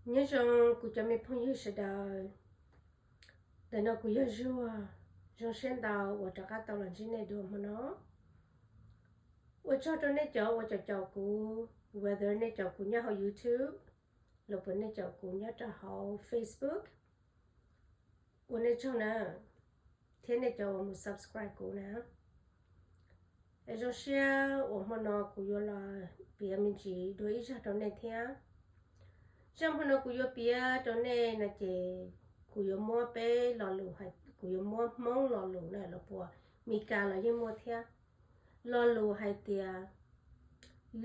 Nyob zoo kuv cov me phooj ywg sawv daws. Ntawm no kuv yog Zuag, zoo siab ntau uas rov qab tau los ntsib nej dua hmo no. Ua tsaug rau nej cov uas caum caum kuv, whether nej caum kuv nyob hauv YouTube los puas nej caum kuv nyob rau hauv Facebook. Ua nej tsaug na, thiab nej cov uas mus subscribe kuv na. Es zoo siab uas hmo no kuv yuav los piav me ntsis dua ib zaj rau nej thiab. Zaj hmo no kuv yuav piav rau nej no ces kuv yuav muab peb lo lus, kuv yuav muab Hmoob lo lus na los puas Mis Kas los yeej muaj thiab. Lo lus hais tias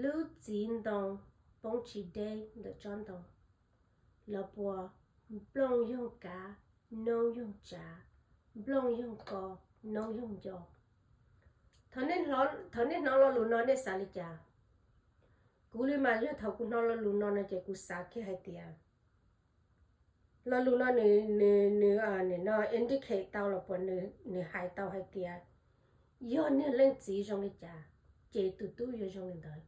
lub txiv ntoo poob tsis deb ntawm tsob ntoo, los puas nplooj yoog kav, noob yoog tsav, nplooj yoog ko, noob yoog nco. Thaum nej hnov lo lus no nej xav li cas? Kuv li mas yog thaum kuv hnov lo lus no no ces kuv xav kiag hais tias lo lus no nws, nws, nws, nws no indicate tau los puas nws hais tau hais tias yog niag leej txiv zoo li cas, ces tus tub yuav zoo li ntawd.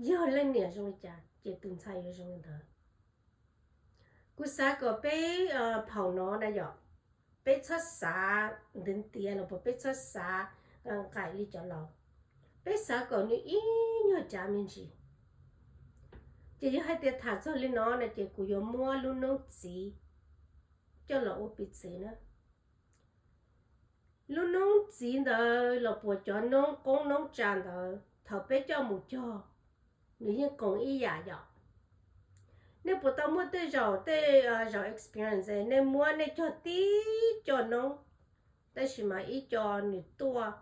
Yog leej niam zoo li cas, ces tus ntxhais yuav zoo li ntawd. Kuv xav kom peb phaum no na yom, peb txhob xav ntiav ntiav los puas peb txhob xav nqaim li cov laus. Peb xav kom nws ib nyuag cav me ntsis. Ces yog hais tias tham txog li no no ces kuv yuav muab lub noob txiv coj los ua piv txwv na. Lub noob txiv ntawd los puas cov noob qoob noob tsav ntawd, thaum peb coj mus cog, nws yeej qoos ib yam yom. Nej puas tau muaj tej zaum, tej zaum experience nej muab nej cog tib co noob, tab sis mas ib co nws tuaj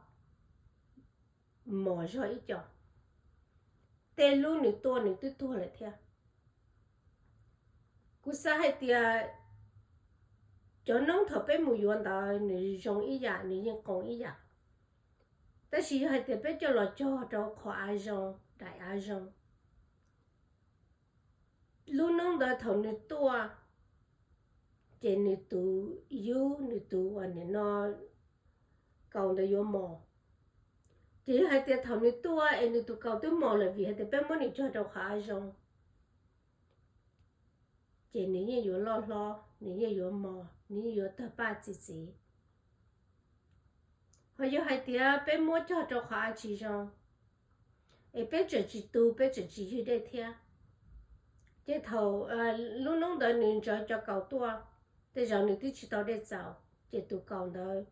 mos zog ib co, tej lub nws tuaj nws twb tuag lawm thiab. Kuv xav hais tias cov noob thaum peb mus yuav ntawd nws zoo ib yam, nws yeej qoos ib yam. Tab sis yog hais tias peb coj los cog rau qhov av zoo, daim av zoo, lub noob ntawd thaum nws tuaj, ces nws tus yub, nws tus uas nim no kaus ntawd yuav mos. Ces yog hais tias thaum nws tuaj es nws tus kaus twb mos lawm vim hais tias peb muab nws cog rau qhov av zoo, ces nws yeej yuav loj hlob, nws yeej yuav mos, nws yeej yuav tawg paj txi txiv. Ho yog hais tias peb muab cog rau qhov av tsis zoo, es peb tseem tsis tu, peb tseem tsis ywg dej thiab, ces thaum lub noob ntawd nws ntsawv cov kaus tuaj, tej zaum nws twb tsis tau dej txaus, ces tus kaus ntawd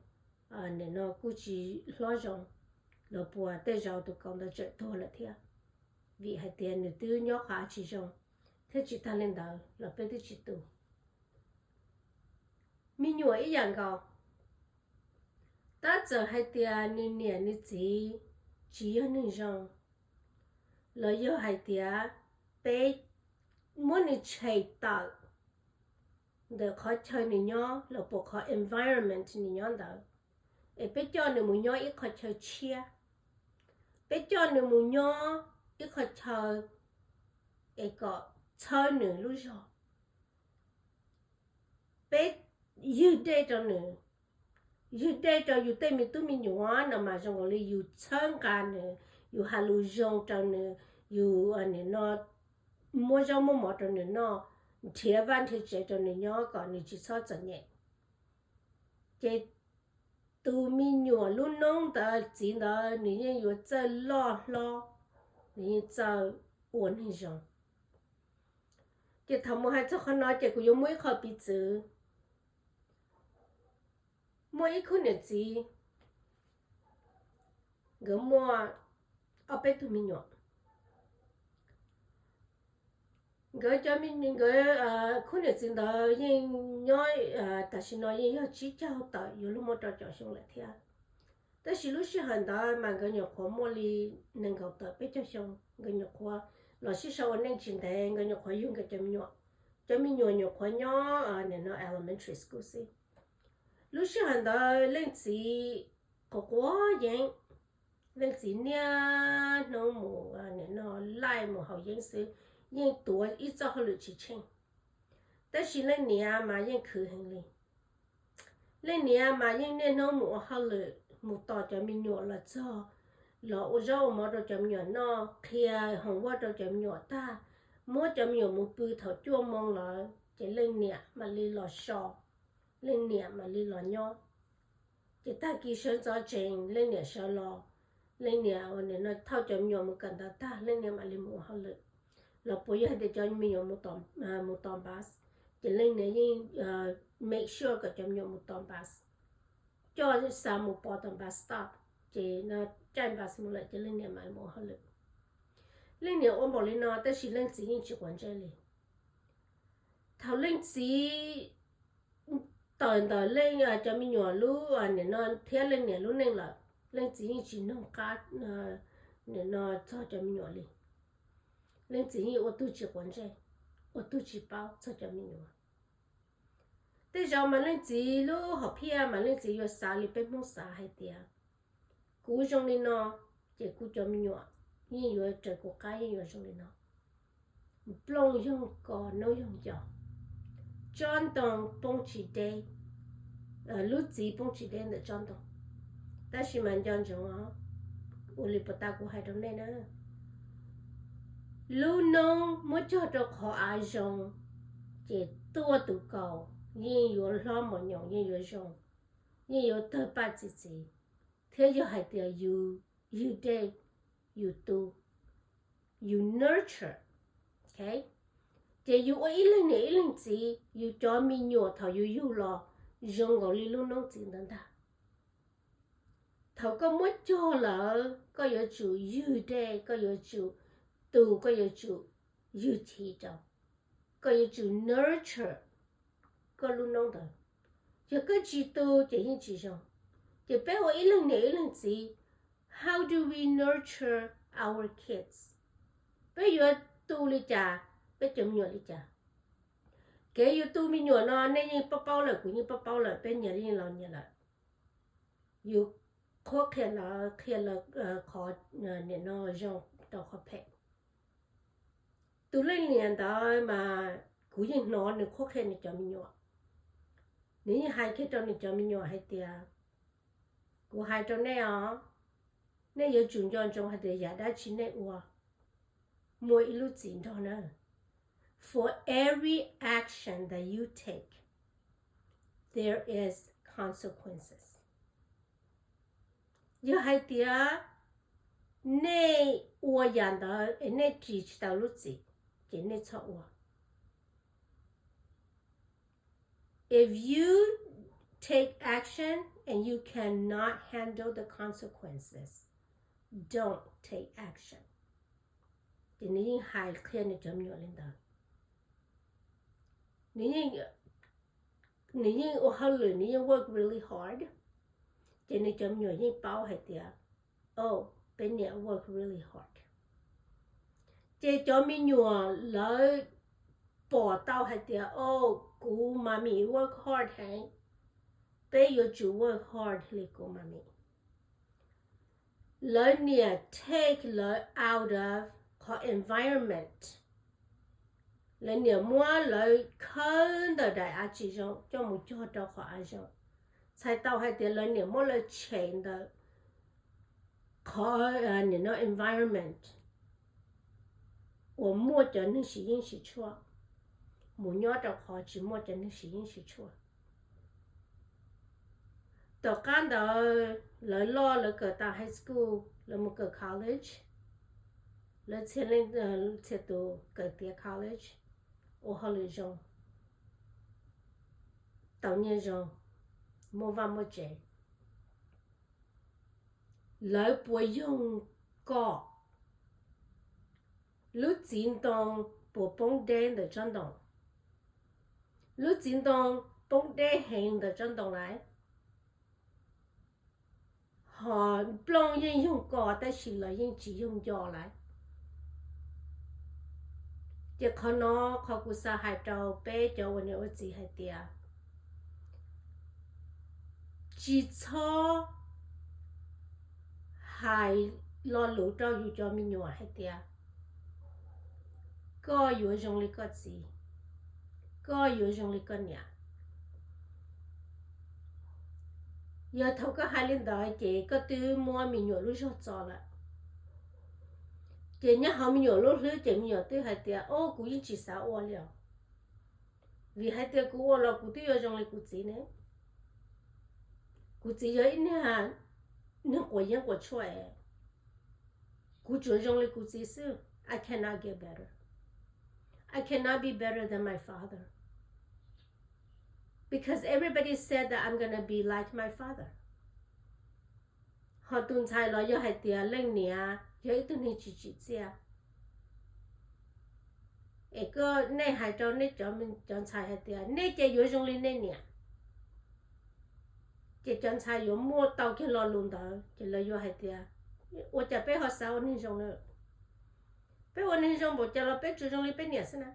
nim no kuj tsis hlob zoo, los puas tej zaum tus kaus ntawd tseem tuag lawm thiab, vim hais tias nws twb nyob qhov av tsis zoo. Thiab tsis tag li ntawd los peb twb tsis tu. Me nyuam ib yam nkaus, tab txawm hais tias nws niam nws txiv tsis yog neeg zoo, los yog hais tias peb muab nws tshem tawm ntawm qhov chaw nws nyob los puas qhov environment nws nyob ntawd, es peb coj nws mus nyob ib qhov chaw tshiab, peb coj nws mus nyob ib qhov chaw es kom txhawb nws lub zog. Peb ywg dej rau nws, ywg dej rau yus tej me tub me nyuam no mas zoo nkaus li yus txhawb nqa nws, yus hais lus zoo rau nws, yus nim no muab zaub muab mov rau nws noj, nrhiav vaj nrhiav tsev rau nws nyob kom nws tsis txhob txom nyem. Ces tus me nyuam lub noob ntawd txiv ntawd nws yeej yuav txawj loj hlob, nws yeej txawj ua neeg zoo. Ces thaum mus hais txog qhov no ces kuv yuav muaj ib qho piv txwv. Muaj ib khub niam txiv, nkawd muaj ob peb tug me nyuam. Nkawd cov, nkawd khub niam txiv ntawd yeej nyob, tam sim no yeej yog tsib caug tawm yuav luag muaj rau caum xyoo lawm thiab. Tab sis lub sij hawm ntawd mas nkawd nyuam qhuav muaj li nees nkaum tawm peb caug xyoo, nkawd nyuam qhuav los sib sau ua neej tsis ntev, nkawd nyuam qhuav yug nkawd cov me nyuam. Cov me nyuam nyuam qhuav nyob nim no elementary school xwb. Lub sij hawm ntawd leej txiv quav quav yeeb, leej txiv niaj hnub mus nim no laij mus haus yeeb xwb, yeej tuav ib txoj hauj lwm tsis tsheej. Tab sis leej niam mas yeej khwv heev li. Leej niam mas yeej niaj hnub mus ua hauj lwm, mus tos cov me nyuam los txog, los ua zaub ua mov rau cov me nyuam noj, qhia homework rau cov me nyuam tag, Muab cov me nyuam mus pw thaum cuaj moo lawm ces leej niam mam li los so, leej niam mam li los nyob. Ces tag kis sawv ntxov tsees leej niam sawv los, leej niam ua nim no thauj cov me nyuam mus kawm ntawv tag leej niam mam li mus ua hauj lwm. Los puas yog hais tias cov me nyuam mus tos bus, ces leej niam yeej make sure kom cov me nyuam mus tos bus, coj xa mus pov tom bus stop, ces caij bus mus lawm ces leej niam mam li mus ua hauj lwm. Leej niam ua npaum li no tab sis leej txiv yeej tsis quav ntsej li. Thaum leej txiv tawm ntawm leej cov me nyuam lub nim no thiab leej niam lub neej lawm, leej txiv yeej tsis noog qab nim no txog cov me nyuam li. Leej txiv yeej ua tug tsis quav ntsej, ua tug tsis paub txog cov me nyuam. Tej zaum mas leej txiv lub hom phiaj mas leej txiv yuav xav li peb Hmoob xav hais tias, kuv zoo li no, ces kuv cov me nyuam yeej yuav raws kuv qab yeej yuav zoo li no. Nplooj yoog kos noob yoog nco, tsob ntoo poob tsis deb, lub txiv poob tsis deb ntawm tsob ntoo. Tab sis mas nco ntsoov os, ua li puas tas kuv hais rau nej na, lub noob muab cog rau qhov av zoo, ces tuaj tus kaus yeej yuav hlob mos nyoos, yeej yuav zoo, yeej yuav tawg paj txi txiv. Thiab yog hais tias yus ywg dej, yus tu, yus nurture, ces yus ua ib leeg niam ib leeg txiv, yus cov me nyuam thaum yus yug los zoo nkaus li lub noob txiv ntawd ntag. Thaum koj muab cog lawm koj yuav tsum ywg dej, koj yuav tsum tu, koj yuav tsum ywg chiv rau, koj yuav tsum nurture koj lub noob ntawd. Yog koj tsis tu ces yeej tsis zoo. Ces peb ua ib leeg niam ib leeg txiv, how do we nurture our kids? Peb yuav tu li cas peb cov me nyuam li cas? Kev yus tu me nyuam no nej yeej paub paub lawm, kuv yeej paub paub lawm, peb nyias yeej los nyias lawm. Yus qhuab qhia lawv, qhia lawv qhov nim no zoo rau qhov phem. Tus leej niam ntawd mas kuv yeej hnov nws qhuab qhia nws cov me nyuam. Nws yeej hais kiag rau nws cov me nyuam hais tias, kuv hais rau nej os, nej yuav tsum nco ntsoov hais tias yam dab tsi nej ua, muaj ib lub txim nrog na. For every action that you take, there is consequences. Yog hais tias nej ua yam ntawd es nej ris tsis tau lub txim, ces nej txhob ua. If you take action and you cannot handle the consequences, don't take action. Ces nws yeej hais qhia nws cov me nyuam li ntawd. Nws yeej ua hauj lwm, nws yeej work really hard. Ces nws cov me nyuam yeej paub hais tias, oh, peb niam work really hard. Ces cov me nyuam lawv pom tau hais tias, oh, kuv mummy work hard heev, peb yuav tsum work hard li kuv mummy. Lawv niam take lawv out of qhov environment. Lawv niam muab lawv khawb ntawm daim av tsis zoo coj mus cog rau qhov av zoo. Txhais tau hais tias lawv niam muab lawv tshem ntawm qhov environment uas muaj cov neeg sim yeej sim tshuaj, mus nyob rau qhov tsis muaj cov neeg sim yeej sim tshuaj. Tom qab ntawd lawv loj, lawv kawm tau high school, lawv mus kawm college, lawv txhia tus kawm tiav college, ua hauj lwm zoo, tau nyiaj zoo, muaj vaj muaj tsev. Lawv puas yoog kom lub txiv ntoo puas poob deb ntawm tsob ntoo? Lub txiv ntoo poob deb heev ntawm tsob ntoo lawm, ho nplooj yeej yoog kos tab sis los yeej tsis yoog nco lawm. Ces qhov no, qhov kuv xav hais rau peb cov ua niam ua txiv hais tias, tsis txhob hais lo lus rau yus cov me nyuam hais tias, koj yuav zoo li koj txiv, koj yuav zoo li koj niam. Yog thaum koj hais li ntawd ces koj twb muab me nyuam lub zog txo lawm. Ces nyob hauv me nyuam lub hlwb ces me nyuam twb hais tias, o, kuv yeej tsis xav ua li os, vim hais tias kuv ua los kuv twb yuav zoo li kuv txiv ne. Kuv txiv yog ib niag neeg quav yeeb quav tshuaj es, kuv tsuas zoo li kuv txiv xwb. I cannot get better. I cannot be better than my father. Because everybody said that I'm gonna be like my father. Ho tus ntxhais los yog hais tias leej niam yog ib tug neeg tsis tsim txiaj, es koj, nej hais rau nej cov, cov ntxhais hais tias nej ces yuav zoo li nej niam, ces cov ntxhais yuav muaj tau kiag lo lus ntawd ces lawv yuav hais tias, ua cas peb ho xav ua neeg zoo na? Peb ua neeg zoo npaum cas los peb tsuas zoo li peb niam xwb na.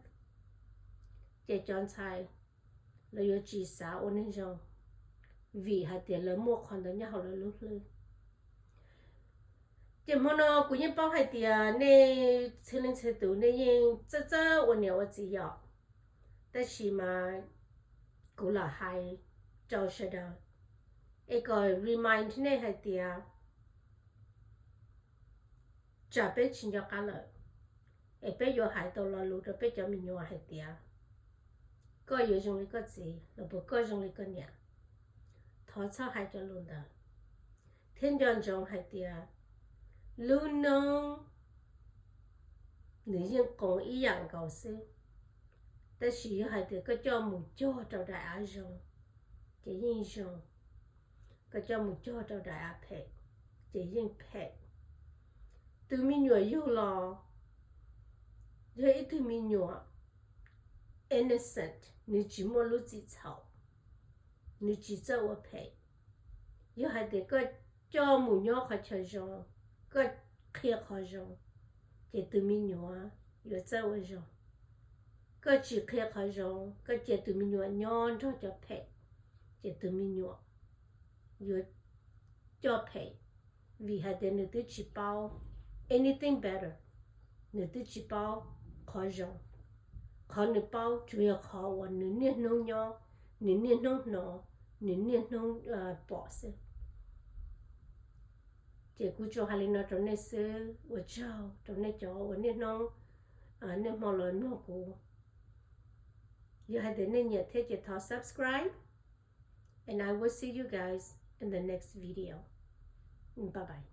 Ces cov ntxhais lawv yuav tsis xav ua neeg zoo, vim hais tias lawv muaj qhov ntawd nyob hauv lawv lub hlwb. Ces hmo no kuv yeej paub hais tias nej txhua leej txhua tus nej yeej txawj txawj ua niam ua txiv yom, tab sis mas kuv lam hais rau sawv daws es kom remind nej hais tias tsam peb tsis nco qab lawm, es peb yuav hais tau lo lus rau peb cov me nyuam hais tias koj yuav zoo li koj txiv los puas koj zoo li koj niam. Thov txhob hais cov lus ntawd, thiab nco ntsoov hais tias lub noob nws yeej qoos ib yam nkaus xwb, tab sis yog hais tias koj coj mus cog rau daim av zoo ces yeej zoo, koj coj mus cog rau daim av phem ces yeej phem. Tus me nyuam yug los yog ib tug me nyuam innocent, nws tsis muaj lub txim txhaum, nws tsis txawj ua phem. Yog hais tias koj coj mus nyob qhov chaw zoo, koj qhia qhov zoo, ces tus me nyuam yuav txawj ua zoo. Koj tsis qhia qhov zoo, koj cia tus me nyuam nyob nrog cov phem, ces tus me nyuam yuav coj phem, vim hais tias nws twb tsis paub anything better, nws twb tsis paub qhov zoo. Qhov nws paub tsuas yog qhov uas nws niaj hnub nyob, nws niaj hnub hnov, nws niaj hnub pom xwb. Ces kuv tsuas hais li no rau nej xwb, ua tsaug rau nej cov uas niaj hnub, niaj hmo los mloog kuv. Yog hais tias nej nyiam thiab ces thov subscribe, and I will see you guys in the next video. Bye bye.